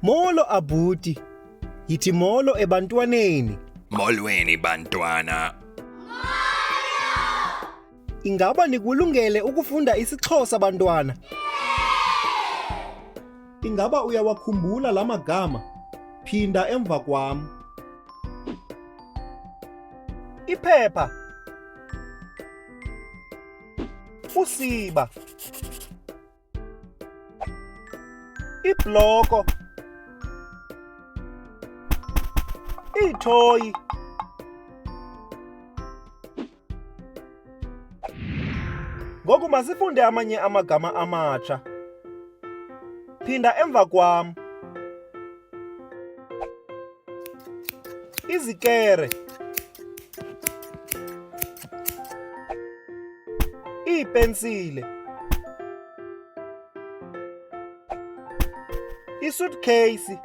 Molo abhuti. Yithi molo ebantwaneni. Molweni bantwana. Ingaba nikulungele ukufunda isiXhosa bantwana? Ingaba uyawakhumbula la magama? Phinda emva kwam. Iphepha. Usiba. Ibloko. Iithoyi. Ngoku masifunde amanye amagama amatsha. Phinda emva kwam. Izikere. Iipensile. Isuitcase.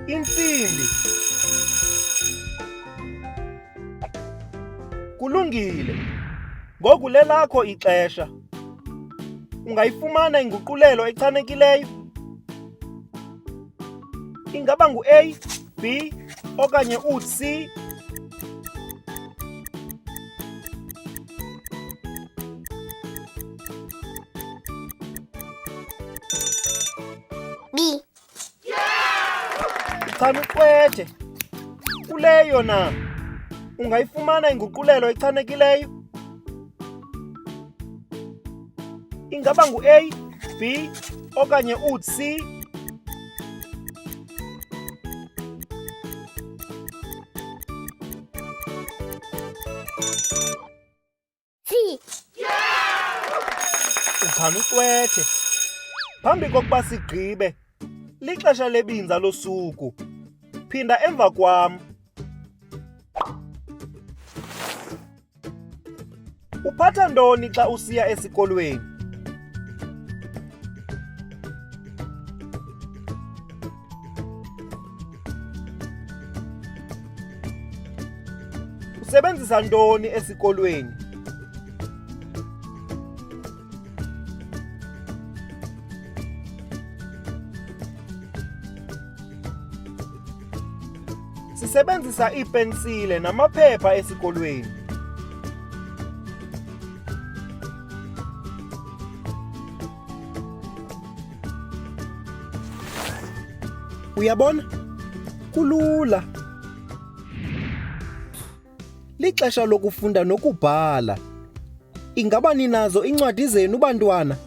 Intsimbi. Kulungile. Ngoku lelakho ixesha. Ungayifumana inguqulelo echanekileyo? Ingaba ngu-A, B okanye u-C? B. Uchana uqwethe. Kuleyo na ungayifumana inguqulelo echanekileyo? Ingaba ngu-A, B okanye u-C? C. Uchana uqwethe. Phambi kokuba sigqibe, lixesha lebinza losuku. Phinda emva kwam. Uphatha ntoni xa usiya esikolweni? Usebenzisa ntoni esikolweni? Sisebenzisa iipensile namaphepha esikolweni. Uyabona? Kulula. Lixesha lokufunda nokubhala. Ingaba ninazo iincwadi zenu bantwana?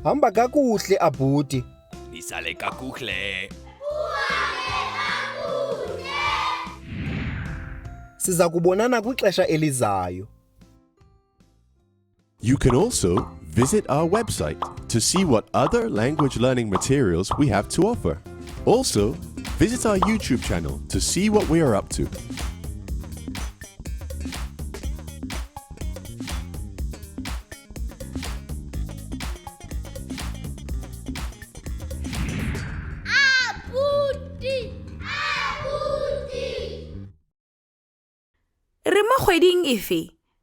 Hamba kakuhle abhuti. Nisale kakuhle. Siza kubonana kwixesha elizayo. You can also visit our website to see what other language learning materials we have to offer. Also, visit our YouTube channel to see what we are up to. Abuti. Abuti. Re mo kgweding efe?